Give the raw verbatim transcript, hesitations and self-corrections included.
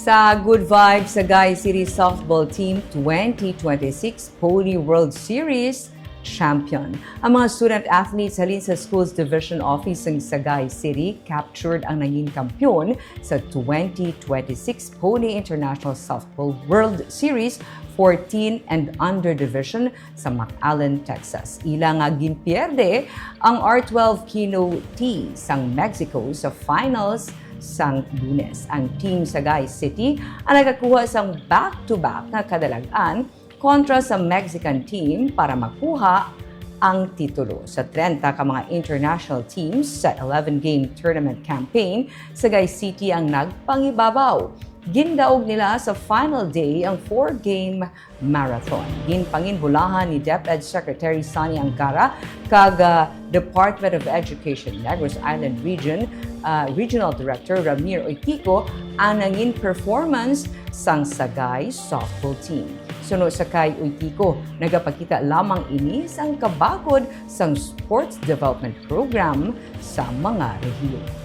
Sa Good Vibes, Sagay City Softball Team twenty twenty-six Pony World Series champion. Ang mga student athletes halin sa school's division office sa Sagay City captured ang nangin kampiyon sa twenty twenty-six Pony International Softball World Series fourteen and under division sa McAllen, Texas. Ila nga ginpierde ang R twelve Kino T sang Mexico sa finals sang Lunes. Ang Team Sagay City ang nagakuha sang back-to-back nga kadalag-an kontra sa Mexican team para makuha ang titulo. Sa trenta ka mga international teams sa eleven-game tournament campaign, Sagay City ang nagpangibabaw. Gindaog nila sa final day ang four-game marathon. Ginpanginbulahan ni DepEd Secretary Sonny Angara kag, ah, Department of Education Negros Island Region, ah, Regional Director Ramir Oitico ang nangin performance sang Sagay softball team. Suno sa kay Oitico, nagapakita lamang ini sang kabakod sang sports development program sa mga rehiyon.